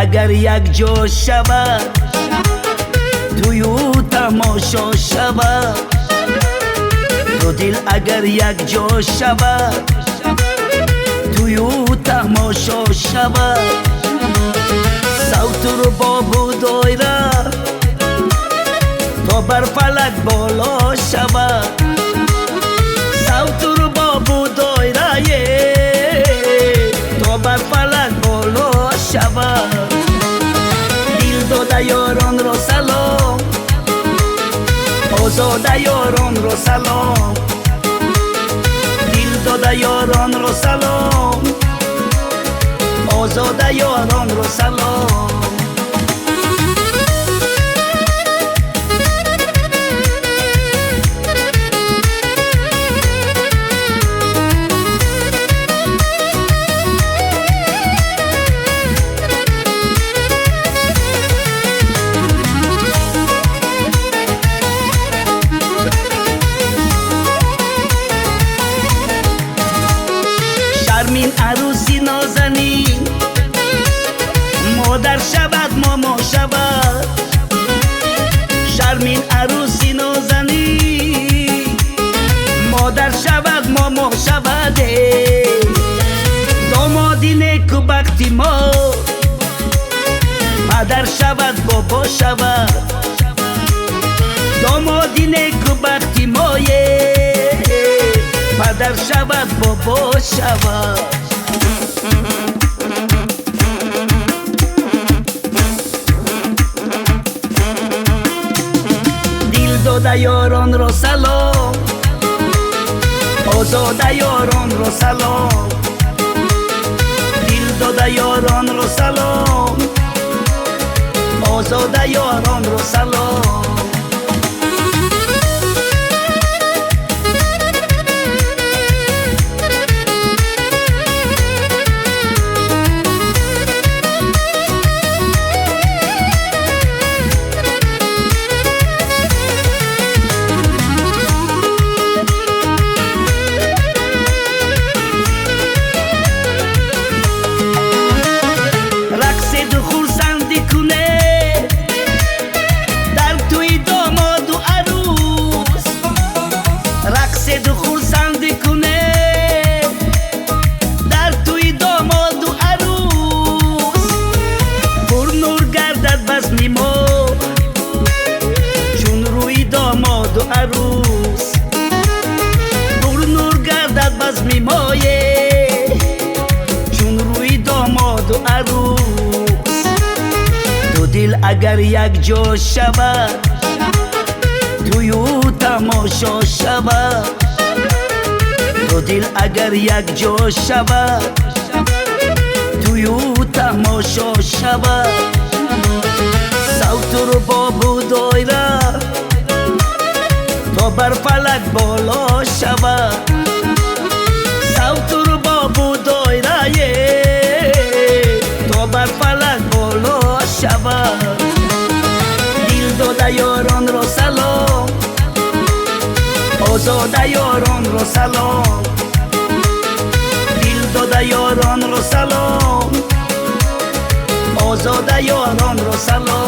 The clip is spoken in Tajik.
Агар якҷо шавад, тую тамошо шавад. Ду дил агар якҷо шавад, тую тамошо шавад. Савту рубобу доира то бар фалак боло шавад. Савту рубобу доирае то бар фалак боло шавад. Дил дода ёронро салом, озода ёронро салом. Дил дода ёронро салом, озода ёронро салом. Шармин арӯси нозанин, модар шавад, момо шавад. Шармин арӯси нозанин, модар шавад, момо шавад. Домоди неку бахти мо падар шавад, бобо шавад. Домоди неку бахти мое падар шавад, бобо шавад. Дил дода ёронро салом, озода ёронро салом. Дил дода ёронро салом, озода ёронро салом. Рақседу хурсандӣ кунед дар тӯи домоду арӯс. Рақседу хурсандӣ кунед дар тӯи домоду арӯс. Пурнур гардад базми мо чун рӯи домоду арӯс. Пурнур гардад базми мое чун рӯи домоду арӯс. Ду дил агар якҷо шавад, тую тамошо шавад. Ду дил агар якҷо шавад, тую тамошо шавад. Савту рубобу доира то бар фалак боло шавад. Савту рубобу доирае то бар фалак боло шавад. Дил дода ёронро салом, озода ёронро салом. Дил дода ёронро салом, озода ёронро салом.